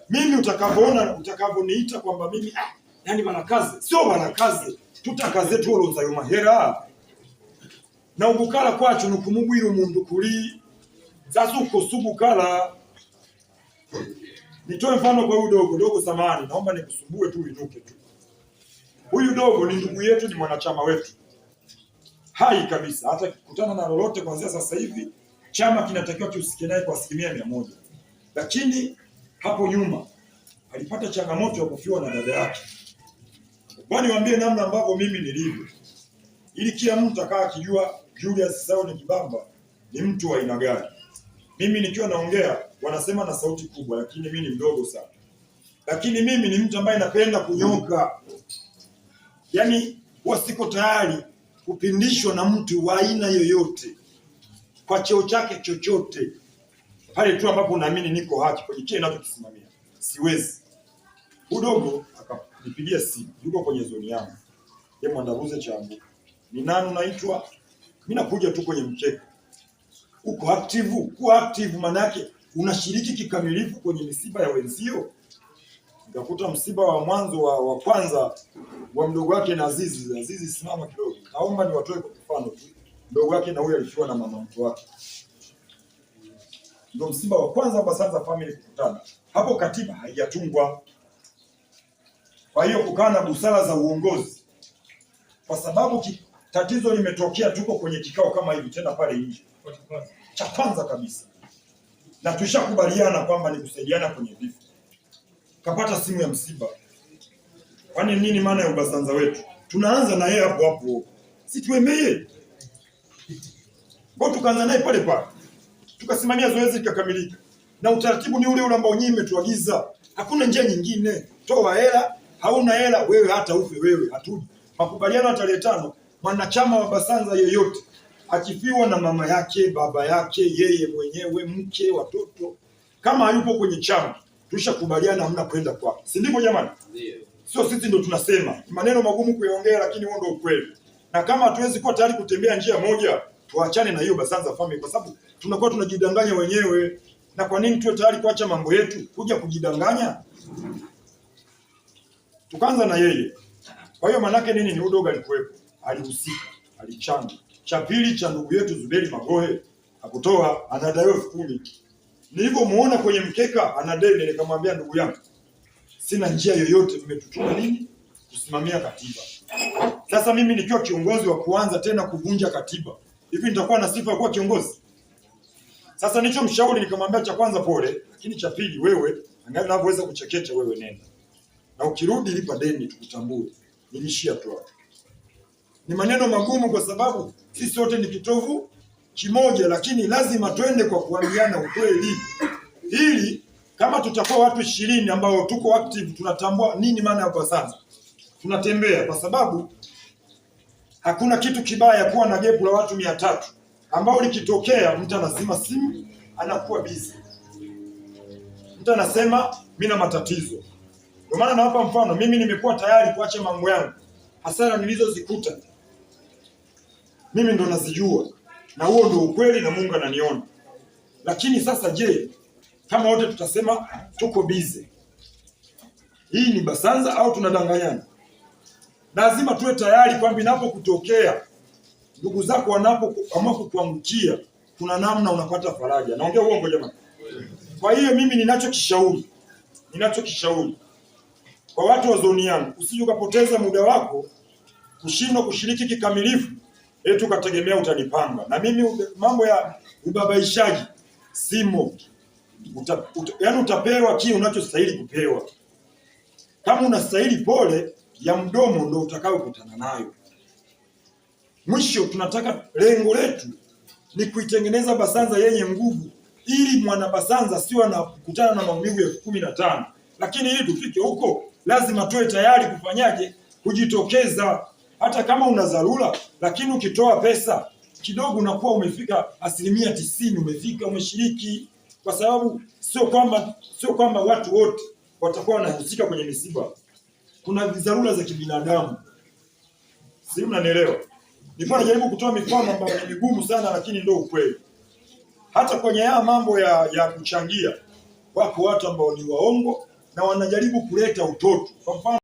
Mimi utakavyoona utakavyoniita kwamba mimi yani barakaze, sio barakaze, tutakaze tuolonza yo mahera na ugukala kwacho nukumugwira umundu kuli sasa uko sugukala. Nitoe mfano kwa huyu dogo dogo, samahani, naomba nikusumbue tu uinuke tu. Huyu dogo ni ndugu yetu, ni mwanachama wetu hai kabisa, hata kukutana na lolote kuanzia sasa hivi chama kinatakiwa kihusike naye kwa 100%. Lakini hapo nyuma alipata changamoto ya kufiwa na dada yake. Bwana, niwaambie namna ambavyo mimi nilivyo, ili kila mtu akaa akijua Julius Sauni Kibamba ni mtu wa aina gani. Mimi nikiwa naongea wanasema na sauti kubwa, lakini mimi ni mdogo sana. Lakini mimi ni mtu ambaye napenda kunyoka, yaani huwa siko tayari kupindishwa na mtu wa aina yoyote kwa cheo chake chochote, pale tu ambapo naamini niko haki kwenye kile ninachokisimamia, siwezi. Udogo akanipigia simu, yuko kwenye zoni yangu, ye Mwandaruze changu ni nani unaitwa? Mimi nakuja tu kwenye mkeka. Uko active? Kuwa active maana yake unashiriki kikamilifu kwenye misiba ya wenzio. Nikakuta msiba wa mwanzo wa kwanza wa mdogo wake na Azizi. Azizi, simama kidogo, naomba niwatoe kwa mfano tu. Mdogo wake na huyo alifiwa na mama mtu wake, ndio msiba wa kwanza wa Basanza family kukutana. Hapo katiba haijatungwa, kwa hiyo kukaa na busara za uongozi, kwa sababu tatizo limetokea, tuko kwenye kikao kama hivi tena pale nje, cha kwanza kabisa, na tushakubaliana kwamba ni kusaidiana kwenye vifo. Kapata simu ya msiba. Kwani nini maana ya ubasanza wetu? Tunaanza na yeye hapo hapo, si tuemeye kwa, tukaanza naye pale pale, tukasimamia zoezi likakamilika, na utaratibu ni ule ule ambao nyinyi mmetuagiza. Hakuna njia nyingine. Toa hela, hauna hela wewe, hata ufe wewe, hatuji. Makubaliano ya tarehe 5, mwanachama wa Basanza yeyote akifiwa na mama yake, baba yake, yeye mwenyewe, mke, watoto, kama hayupo kwenye chama, tushakubaliana hamna kwenda kwake, si ndivyo jamani? Ndio. Sio sisi ndo tunasema, maneno magumu kuyaongea, lakini huo ndo ukweli. Na kama hatuwezi kuwa tayari kutembea njia moja, tuachane na hiyo Basanza family, kwa sababu tunakuwa tunajidanganya wenyewe. Na kwa nini tuwe tayari kuacha mambo yetu kuja kujidanganya? Tukaanza na yeye. Kwa hiyo manake nini? Ni udogo alikuwepo, alihusika, alichanga. Cha pili cha ndugu yetu Zuberi Magohe hakutoa, anadaiwa 10,000. Nilivyomuona kwenye mkeka anadai, nikamwambia ndugu yangu, sina njia yoyote, mmetutuma nini kusimamia katiba. Sasa mimi nikiwa kiongozi wa kuanza tena kuvunja katiba, hivi nitakuwa na sifa ya kuwa kiongozi? Sasa nilichomshauri nikamwambia, cha kwanza pole, lakini cha pili, wewe angalia unavyoweza kuchekecha, wewe nenda na ukirudi lipa deni tukutambue. Nilishia tu hapo. Ni maneno magumu kwa sababu sisi wote ni kitovu kimoja, lakini lazima twende kwa kuambiana ukweli, ili kama tutakuwa watu 20 ambao tuko active, tunatambua nini maana ya Basanza, tunatembea, kwa sababu hakuna kitu kibaya kuwa na gepu la watu 300 ambao likitokea mtu anazima simu, anakuwa busy, mtu anasema mimi na matatizo. Ndio maana nawapa mfano, mimi nimekuwa tayari kuacha mambo yangu, hasara nilizozikuta mimi ndo nazijua, na huo ndo ukweli na Mungu ananiona. Lakini sasa je, kama wote tutasema tuko bize, hii ni Basanza au tunadanganyana? Lazima tuwe tayari kwamba inapokutokea ndugu zako wanapoamua kukuangukia, kuna namna unapata faraja. Naongea uongo jamani? Kwa hiyo mimi ninachokishauri kwa watu wa zoni yangu, usije ukapoteza muda wako kushindwa kushiriki kikamilifu eti ukategemea utanipanga. Na mimi mambo ya ubabaishaji simo. Yaani utapewa kile unachostahili kupewa. Kama unastahili pole ya mdomo ndo utakayokutana nayo. Mwisho, tunataka lengo letu ni kuitengeneza Basanza yenye nguvu, ili mwana Basanza sio anakutana na maumivu ya 15,000. Lakini ili tufike huko lazima tuwe tayari kufanyaje? Kujitokeza. Hata kama una dharura, lakini ukitoa pesa kidogo unakuwa umefika 90%, umefika, umeshiriki, kwa sababu sio kwamba watu wote watakuwa wanahusika kwenye misiba. Kuna dharura za kibinadamu, si mnanielewa? Nilikuwa najaribu kutoa mifano ambayo ni migumu sana, lakini ndio ukweli. Hata kwenye haya mambo ya kuchangia, wako watu ambao ni waongo, na wanajaribu kuleta utoto. Kwa mfano